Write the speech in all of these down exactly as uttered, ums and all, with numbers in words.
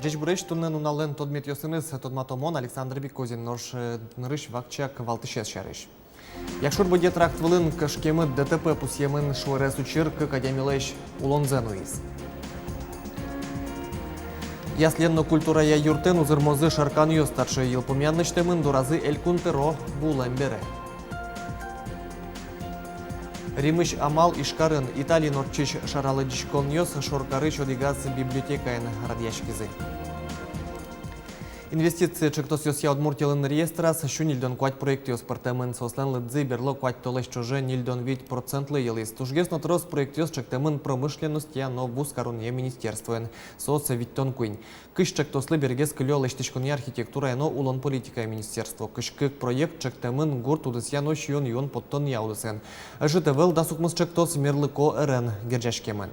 Ӟечбуресь! Туннэ нуналлэн тодметъёсыныз тодмато мон, Александр Бекузин. Нош, э, нырысь вакчияк валтӥсез сярысь. Якшур-Бӧдья тракт вылын кышкемыт ДТП пусъемын. Шуэрес учыр кык адямилэсь улонзэ нуиз. Яслиен но культурая юртэн узырмозы шарканъёс. Таӵе йылпумъян лэсьтэмын доразы Элькун тӧро вуылэм бере. Римысь амал Ижкарын. Италиын ортчись шара лыдӟиськонъёс шоркарысь одӥгаз библиотекаын радъяськизы. Инвестици ӵектосъёсъя Удмуртилэн реестраз сю ньыльдон куать проектъёс пыртэмын. Соослэн лыдзы берло куать толэзь ӵоже ньыльдон вить процентлы йылӥз. Тужгес но трос проектъёс ӵектэмын промышленностья но вузкаронъя министерствоен. Соос витьтон куинь. Кызь ӵектослы бергес кылё лэсьтӥськонъя, архитектурая но улон политикая министерство. Кызь кык проект ӵектэмын гурт удысъя но сиён-юон поттонъя удысын. Ӧжыт ӧвӧл дас укмыс ӵектос мерлыко ӧрен герӟаськемын.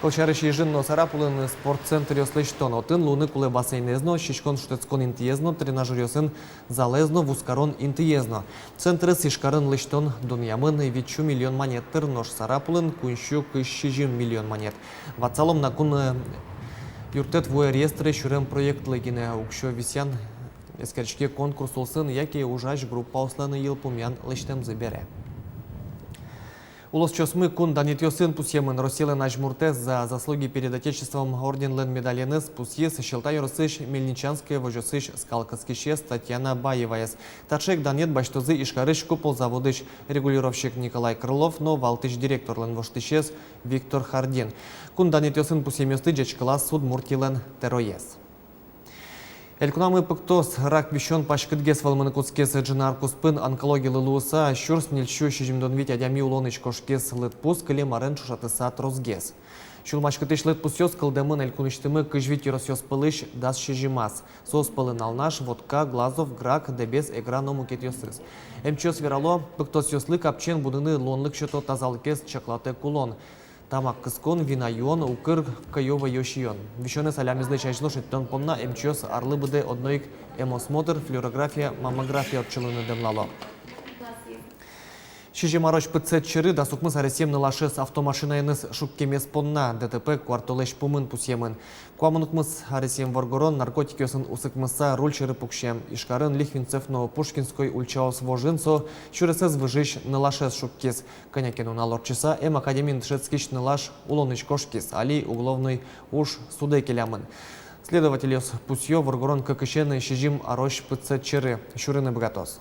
Кылсярысь, Ижын но Сарапулын спорт центръёс лэсьтон. Отын луыны кулэ бассейнэз но, сиськон-шутэтскон интыез но, тренажёръёсын залэз но, вузкарон интыез но. Центрез Ижкарын лэсьтон дунъямын вить сю миллион манет тыр, нош Сарапулын куинь сю кызь сизьым миллион манет. Ватсалом на, кун, э, юрттэт вуэ реестре сюрем проектлы гинэ. Уксё висъян эскериське конкурс улсын яке ужась группаослэн йылпумъян лэсьтэмзы бере. Улосчиосмы кун данъетъёсын пусъемын. Россилэн азьмуртэз «За заслуги перед Отечеством» орденлэн медаленыз пусйиз Сьӧлта ёросысь Мельничанское возёсысь скал кыскисез Татьяна Баеваез. Таӵе ик данъет басьтозы Ижкарысь «Купол» заводысь регулировщик Николай Крылов но валтӥсь директорлэн воштӥсез Виктор Хардин. Кун данъетъёсын пусъемъёсты ӟечкылаз Удмуртилэн тӧроез. Элькунамы пыктос. Рак висён паськытгес вӧлмыны кутскиз. Ӝыны ар куспын онкологилы луыса сюрс ньыль сю сизьымдон вить адями улонысь кошкиз. Лыдпус кылем арен ӵошатыса тросгес. Сюлмаськытӥсь лыдпусъёс кылдэмын элькунысьтымы кызь вить ёросъёс пӧлысь дас сизьымаз. Соос пӧлын Алнаш, Вотка, Глазов, Грак, Дэбес, Эгра но мукетъёсыз. Эмчиос верало, пыктосъёслы капчиен будыны луонлык сёто тазалыкез чаклатэк улон. Тамак кыскон, вина юон, укыр кӧё-вӧё сиён. Висёнэз алямезлэсь азьло шедьтон понна эмчиос арлы быдэ одно ик эмосмотр, флюорография, маммография ортчылыны дэмлало. Сизьым арозь пытсэт сьӧры дас укмыс аресъем нылашез автомашинаеныз шуккемез понна. ДТП куартолэзь пумын пусъемын. Куамын укмыс аресъем воргорон наркотикъёсын усыкмыса руль сьӧры пуксе. Ижкарын Лихвинцев но Пушкинской ульчаос вожын со сюресэз выжись нылашез шуккиз. Кӧня ке нунал ортчыса, эм академиын дышетскись нылаш улонысь кошкиз. Али уголовной уж судэ келямын. Следовательёс пусъё, воргорон кыкысен сизьым арозь пытсэт сьӧры сюрыны быгатоз.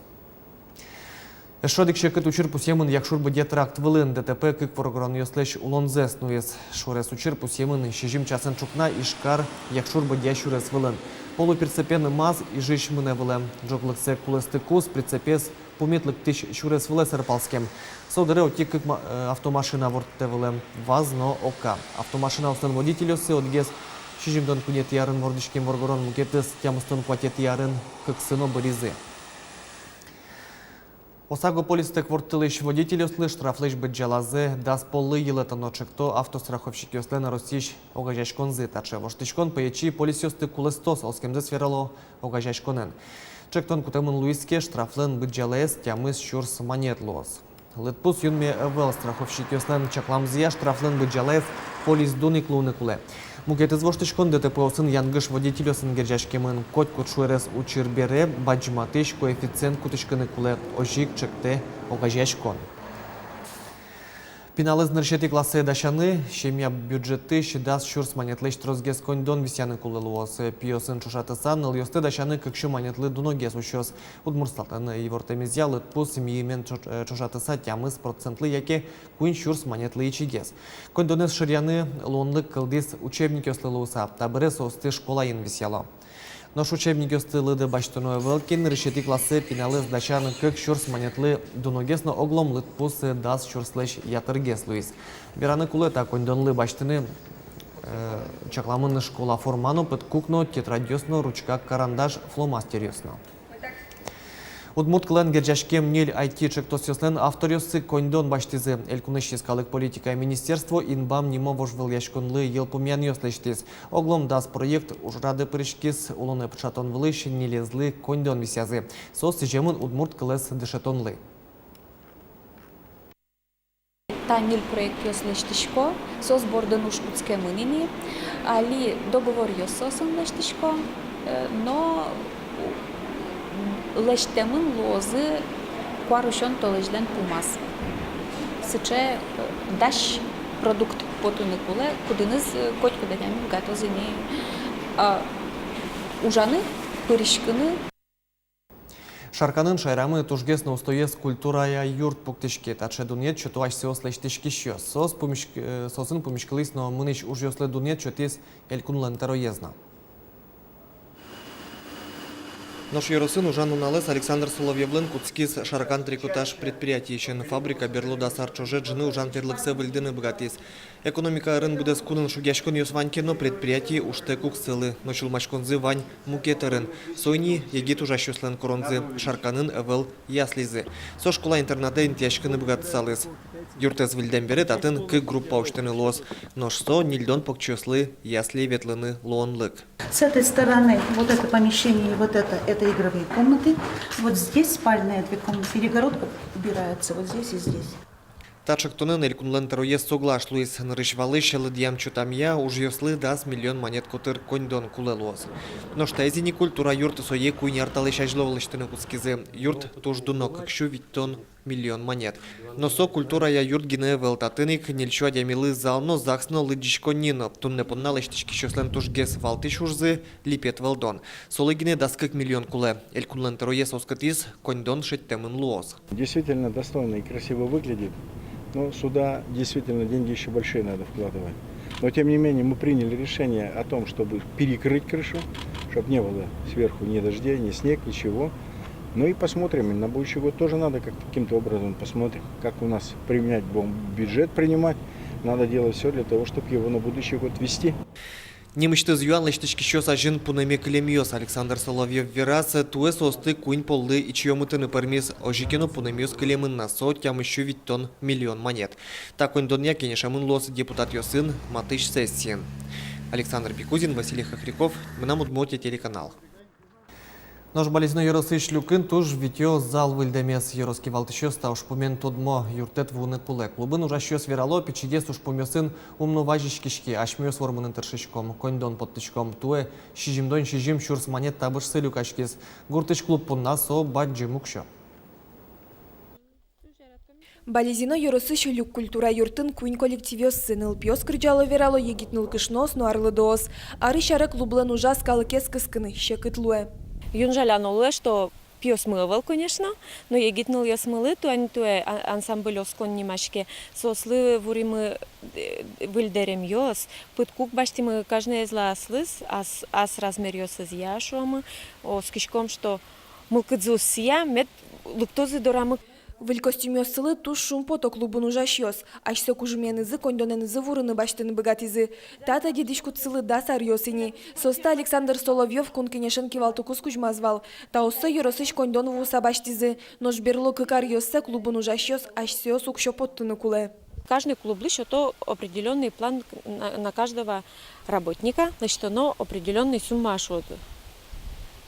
Эшшо одӥг секыт учыр пусъемын Якшур-Бӧдья тракт вылын. ДТП кык воргоронъёслэсь улонзэс нуиз. Шуэрес учыр пусъемын сизьым часын ӵукна Ижкар-Якшур-Бӧдья сюрес вылын. Полуприцепен МАЗ Ижысь мынэ вылэм. Ӝоглыксэ кулэстыкуз прицепез пумит лыктӥсь сюрес вылэ сэрпалскем. Со дыре отӥ кык ма-, э, автомашина ворттэ вылэм, ВАЗ но ОКА. Автомашинаослэн водительёссы: одӥгез сизьымдон куинетӥ арын вордӥськем воргорон, мукетыз тямыстон куатетӥ арын, кыксы но быризы. ОСАГО полистэк ворттылӥсь водительёслы штрафлэсь быдӟалазэ дас поллы йылэтоно, ӵекто автостраховщикъёслэн Россиысь огазеяськонзы. Таӵе воштӥськон пӧечи полисъёсты кулэстоз, оскемзэс верало огазеяськонын. Ӵектон кутэмын луиз ке, штрафлэн быдӟалаез тямыс сюрс манет луоз. Лыдпус юнме ӧвӧл. Страховщикъёслэн чакламзыя, штрафлэн быдӟалаез полис дун ик луыны кулэ. Мукетыз воштӥськон ДТП-осын янгыш водительёсын герӟаськемын. Котькуд шуэрес учыр бере бадӟыматӥсь коэффициент кутӥськыны кулэ, озьы ик ӵектэ огазеяськон. Пиналэз нырысетӥ классэ дасяны семья бюджетысь дас сюрс манетлэсь тросгес коньдон висъяны кулэ луоз. Пиосын ӵошатыса, нылъёсты дасяны кык сю манетлы дуногес усёз. Удмуртстатын ивортэмезъя, лыдпус миымен ӵо-, э, ӵошатыса тямыс процентлы яке куинь сюрс манетлы ичигес. Коньдонэз шыръяны луонлык кылдӥз учебникъёслы луыса, табере соосты школаын висъяло. Нош учебникъёсты лыдэ басьтоно ӧвӧл ке, нырысетӥ классэ пиналэз дасяны кык сюрс манетлы дуногес но, оглом лыдпус дас сюрслэсь ятыргес луиз. Вераны кулэ, та коньдонлы басьтыны, э, чакламын школа форма но, пыдкук но, тетрадьёс но, ручка, карандаш, фломастеръёс но. Удмурт кылэн герӟаськем ньыль айти ӵектосъёслэн авторъёссы коньдон басьтӥзы. Элькунысь йӧскалык политикая министерство «Инбам» нимо вожвылъяськонлы йылпумъянъёс лэсьтӥз. Оглом дас проект ужрады пыриськиз. Улонэ пыӵатон вылысь ньылезлы коньдон висъязы. Соос сӥземын удмурт кылэз дышетонлы. Та ньыль проектъёс лэсьтӥсько, Соос бордын уж кутскемын ини, али договоръёс соосын лэсьтӥсько, э, но лэсьтэмын луозы куарусён толэзьлэн пумаз. Сыӵе, э, дась продукт потыны кулэ, кудӥныз, э, котькуд адями быгатоз ини, а, ужаны, пыриськыны. Шарканын шаерамы тужгес но устоез культурая юрт пуктӥське. Таӵе дунъет сёто асьсэос лэсьтӥськисьёс. Соос пумиськ-, э, соосын пумиськылӥз но мынӥсь ужъёслы дунъет сётӥз элькунлэн тӧроез но. Нош ёросын ужан нуналэз Александр Соловьёвлэн кутскиз «Шаркан трикотаж» предприятиысен. Фабрика берло дас ар ӵоже ӝыны ужан тӥрлыксэ выльдыны быгатӥз. Экономика ӧрын быдэс кунын шугъяськонъёс вань ке но, предприятие ужтэк уг сылы, но сюлмаськонзы вань мукет ӧрын. Со ини егит ужасьёслэн куронзы: Шарканын ӧвӧл яслизы. Со школа-интернатэ интыяськыны быгатысалыз. Юртэз выльдэм бере татын кык группа усьтыны луоз, нош со ньыльдон покчиослы яслие ветлыны луонлык. С этой стороны вот это помещение и вот это, это игровые комнаты. Вот здесь спальные две комнаты, перегородка убирается вот здесь и здесь. Та ӵектонэн элькунлэн тӧроез соглаш луиз. Нырысь-валысь лыдъям-чотамъя ужъёслы дас миллион манет котыр коньдон кулэ луоз. Нош таиз ини культура юрт, сое куинь ар талэсь азьло лэсьтыны кутскизы. Юрт туж дуно, кык сю витьтон миллион манет. Но со культурая юрт гинэ ӧвӧл, татын ик ньыль сю адямилы зал но, загс но, лыдӟиськонни но. Туннэ понна лэсьтӥськисьёслэн тужгес валтӥсь ужзы — липет вӧлдон. Солы гинэ дас кык миллион кулэ. Элькунлэн тӧроез оскытӥз: коньдон шедьтэмын луоз. Действительно достойно и красиво выглядит, но сюда действительно деньги ещё большие надо вкладывать. Но тем не менее мы приняли решение о том, чтобы перекрыть крышу, чтобы не было сверху ни дождей, ни снег, ничего. Ну и посмотрим, и на будущий год тоже надо как-то, каким-то образом посмотрим, как у нас применять бом-, бюджет принимать. Надо делать всё для того, чтобы его на будущий год ввести. Нимысьтыз юан лэсьтӥськисьёс азьын пунэме кылемъёс. Александр Соловьёв вераз, туэ соосты куинь поллы ичиомытыны пӧрмиз. Озьы ке но, пунэмъёс кылемын на, со тямыс сю витьтон миллион манет. Та коньдонъя кенешемын луоз депутатъёсын матысь сессиын. Александр Бекузин, Василий Хохряков, «Мынам Удмуртие» телеканал. Нош Балезино ёросысь люкын туж витё зал выльдэмез. Ёрос кивалтӥсьёс та ужпумен тодмо: юрттэт вуыны кулэ. Клубын ужасьёс верало, пичигес ужпумъёсын ум но вазиськиське. Асьмеос вормыны тыршиськом, коньдон поттӥськом. Туэ сизьымдон сизьым сюрс манет табышсы люкаськиз. Гуртысь клуб понна со бадӟым уксё. Балезино ёросысь люк культура юртын куинь коллективъёссы: нылпиос кырӟало-верало, егит нылкышноос но арлыдоос. Арысь аре клублэн ужаз калыкез кыскыны секыт луэ. Юн жаляно луэ, что пиосмы ӧвӧл, конечно, но егит нылъёсмылы, туэ, туэ а-, ансамбль «Оскон» нимаське, соослы вуримы, э, выль дэремъёс, пыдкук басьтӥмы кажнэезлы аслыз, ас, ас размеръёсызъя, шуомы, оскиськом, что мылкыдзы уз сия, мед лыктозы дорамы. Выль костюмъёссылы туж шумпото клубын ужасьёс. Асьсэ кужменызы, коньдонэнызы вурыны басьтыны быгатӥзы. Та тӧдьы дӥськутсылы дас аръёс ини. Соосты Александр Соловьёв Кун Кенешен кивалтыкуз кузьмаз вал. Таосты ёросысь коньдон вуыса басьтӥзы. Нош берло кык аръёссэ клубын ужасьёс асьсэос уксё поттыны кулэ. Каждый клублы сёто определённый план на, на каждого работника, значит, оно определённый сумма шуод.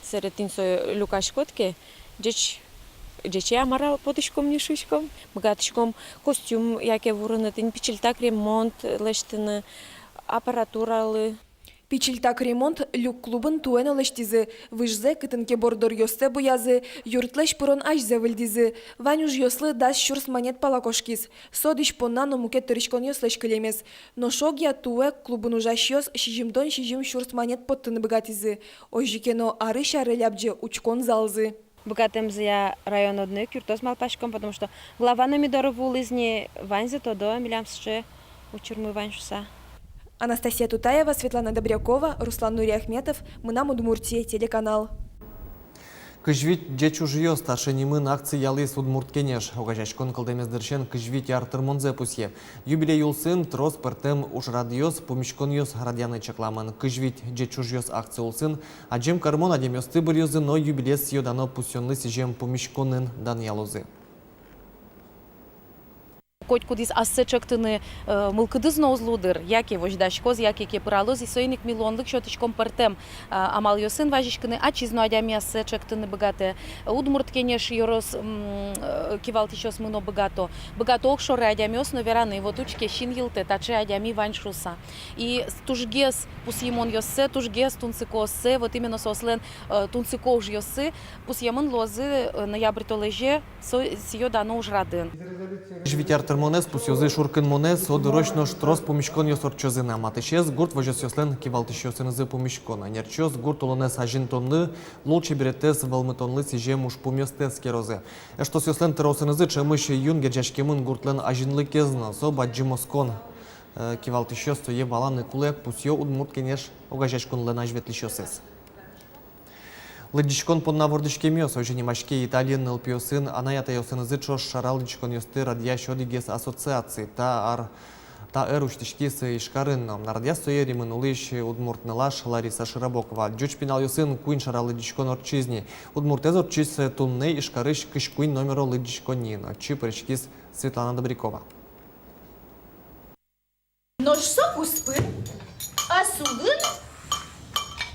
Сэре тӥни сое люкаськод ке, ӟеч, ӟече амалал потӥськом ни, шуиськом. Быгатӥськом костюм яке вурыны, тӥни пичильтак ремонт лэсьтыны, аппаратуралы. Пичильтак ремонт люк клубын туэ но лэсьтӥзы. Выжзэ, кытын ке борддоръёссэ буязы, юртлэсь пырон азьзэ выльдӥзы. Вань ужъёслы дас сюрс манет пала кошкиз. Со дӥсь понна но мукет тыриськонъёслэсь кылемез. Нош огъя туэ клубын ужасьёс сизьымдон сизьым сюрс манет поттыны быгатӥзы. Озьы ке но, арысь аре лябӟе учкон залзы. Быгатэмзыя район одно ик юрттоз, малпаськом, потому что глава но ми доры вуылӥз ни, ваньзы тодо, милям сыӵе учырмы вань шуса. Анастасия Тутаева, Светлана Добрякова, Руслан Нуриахметов, «Мынам Удмуртие» телеканал. «Кызь вить ӟеч ужъёс» — таӵе нимын акци ялӥз «Удмурт Кенеш». Огазеяськон кылдэмез дырысен кызь вить ар тырмонзэ пусъе. Юбилей улсын трос пӧртэм ужрадъёс, пумиськонъёс радъяны чакламын. «Кызь вить ӟеч ужъёс» акци улсын адӟем кармон адямиосты быръёзы но юбилеез сӥё-дано пусъёнлы сӥзем пумиськонын данъялозы. Котькудӥз ассэ чектыны, э, мылкыдыз но уз луы дыр, яке возьдаськоз, яке кепыралоз, и соин ик ми луонлык сётӥськом пӧртэм, а, амалъёсын вазиськыны, ачиз но адями ассэ чектыны быгатэ, Удмурт Кенеш ёрос, м, э, кивалтӥсьёсмы но быгато. Быгато огшоры адямиос но вераны, вот учке, син йылтэ, таӵе адями вань шуыса. И с-, тужгес пусйымонъёссэ, тужгес тунсыкооссэ, вот именно соослэн, э, тунсыко ужъёссы пусъемын луозы, э, ноябрь толэзе, со-, сӥё-дано ужрадын. Вить ар тырмонэз пусйозы шуркынмонэз, со дырозь нош трос пумиськонъёс ортчозы на. Матысез — гурт возёсъёслэн кивалтӥсьёсынызы пумиськон. Ӧнерчиос гурт улонэз азинтонлы, лулчеберетэз вӧлмытонлы сӥзем ужпумъёсты эскерозы. Эштосъёслэн тыроосынызы ӵемысь юн герӟаськемын гуртлэн азинлыкез но, со бадӟым оскон. Э, кивалтӥсьёс сое валаны кулэ, пусъё Удмурт Кенеш огазеяськонлэн азьветлӥсьёсыз. Лыдӟиськон понна вордӥськемъёс — озьы нимаське Италиын нылпиосын анай-атайёсынызы ӵош шара лыдӟиськонъёсты радъясь одӥгез ассоциация. Та ар, та ӧр усьтӥськиз Ижкарын но. Радъяз сое Римын улӥсь удмурт нылаш Лариса Широбокова. Ӟуч пиналъёсын куинь шара лыдӟиськон ортчиз ни. Удмуртэз ортчиз туннэ Ижкарысь кызь куинь номеро лыдӟиськонниын. Отчы пыриськиз Светлана Добрякова. Нош со куспын ӧс угын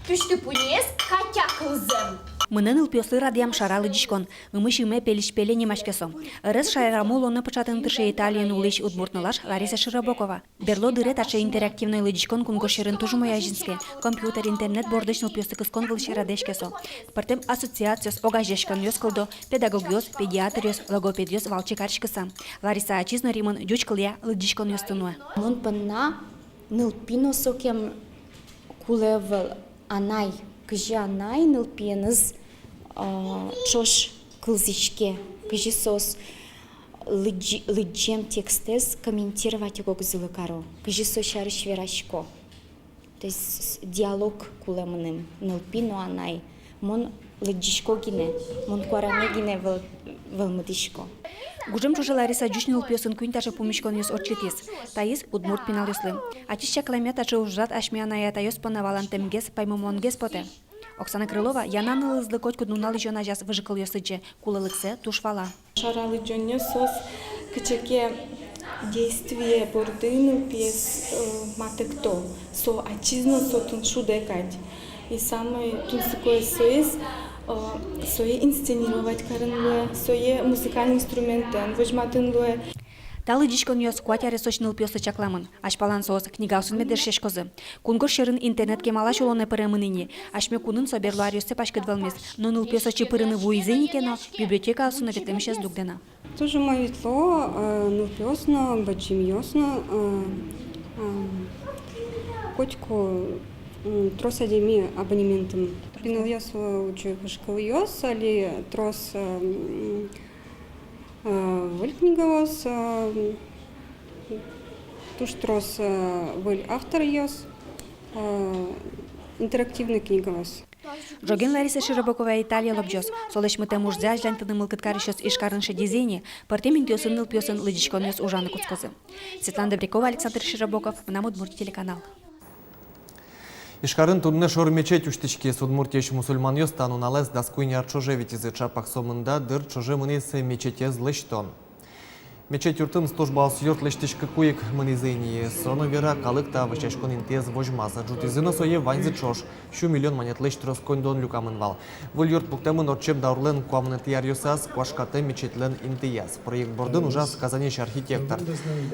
пиштыпунез Катя кылзэм. «Мынэ нылпиослы радъям шара лыдӟиськон. Ымысь ыме пельысь пеле» нимаське со. Ӧрез шаерамы улонэ пыӵатыны тырше Италиын улӥсь удмурт нылаш Лариса Широбокова. Берло дыре таӵе интерактивной лыдӟиськон кунгож сьӧрын туж умой азинске. Компьютер, интернет бордысь нылпиосты кыскон вылысь радъяське со. Пӧртэм ассоциациос, огазеяськонъёс кылдо, педагогъёс, педиатръёс, логопедъёс валче кариськыса. Лариса ачиз но Римын ӟуч кылъя лыдӟиськонъёсты нуэ. Мон понна нылпи но сокем кулэ ӧвӧл. Анай, кызьы анай нылпиеныз, а, ӵош кылзӥське, кызьы соос лыдӟи-, лыдӟем текстэз комментировать ог-огзылы каро, кызьы со сярысь верасько. То есть с-, диалог кулэ мыным, нылпи но анай. Мон лыдӟисько гинэ, мон куараме гинэ вӧл-, вӧлмытӥсько. Гужем ӵоже Лариса ӟуч нылпиосын куинь таӵе пумиськонъёс ортчытӥз. Таиз удмурт пиналъёслы. Ачиз чакламъя, таӵе ужрад асьме анай-атайёс понна валантэмгес, паймымонгес потэ. Оксана Крылова Яна нылызлы котькуд нунал изён азяз выжыкылъёс лыдӟе, кулэлыксэ туж вала. Шара лыдӟонъёс соос кыӵе ке действие борды нылпиез, э, матэкто, со ачиз но со тунсыко кадь. И самой тунсыкоез соиз, э, сое инсценировать карыны луэ, сое музыкальной инструментэн возьматыны луэ. Та лыдӟиськонъёс куать аресозь нылпиослы чакламын. Азьпалан соос книгаосын мед эшъяськозы. Кунгож сьӧрын интернет кемалась улонэ пыремын ини. Асьме кунын со берло аръёсы паськыт вӧлмиз. Но нылпиос отчы пырыны вуизы ини ке но, библиотекаосы но ветлэмысь ӧз дугдэ на. Туж умой ветло, э, нылпиос но, бадӟымъёс но, э, э, котьку, м, трос адями абонементын. Пиналъёс, э, озьы выжыкылъёс, али трос, э, м, э, выль книгаос, э, туж трос, э, выль авторъёс, э, интерактивной книгаос. Ӝоген Лариса Широбокова Италие лобӟоз. Солэсь мытэм ужзэ азьланьтыны мылкыд карисьёс Ижкарын шедизы ини. Пӧртэм интыосын нылпиосын лыдӟиськонъёс ужаны кутскозы. Светлана Добрякова, Александр Широбоков, «Мынам Удмуртие» телеканал. Ижкарын туннэ шор мечеть усьтӥськиз. Удмуртиысь мусульманъёс та нуналэз дас куинь ар ӵоже витизы. Чапак сомында дыр ӵоже мынӥз мечетез лэсьтон. Мечеть юртын службаос юрт лэсьтӥськыку ик мынӥзы ини. Со но вера, калык та вӧсяськон интыез возьмаз. Ӝутӥзы но сое ваньзы ӵош. Сю миллион манетлэсь трос коньдон люкамын вал. Выль юрт пуктэмын ортчем даурлэн куамынэтӥ аръёсаз, куашкатэм мечетьлэн интыяз. Проект бордын ужаз Казаньысь архитектор.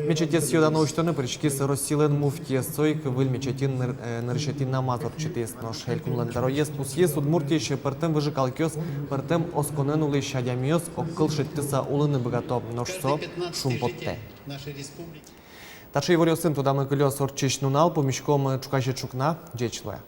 Мечетез сӥё-дано усьтыны пыриськиз Россилэн муфтиез, со ик выль мечетьын ныр-, э, нырысетӥ намаз ортчытӥз. Нош элькунлэн тӧроез пусйиз: Удмуртиысь пӧртэм выжы калыкъёс пӧртэм осконэн улӥсь адямиос огкыл шедьтыса улыны быгато, нош со шумпоттэ. Таӵе иворъёсын тодамы кылёз ортчись нунал. Пумиськом ӵуказе ӵукна. Ӟеч луэ.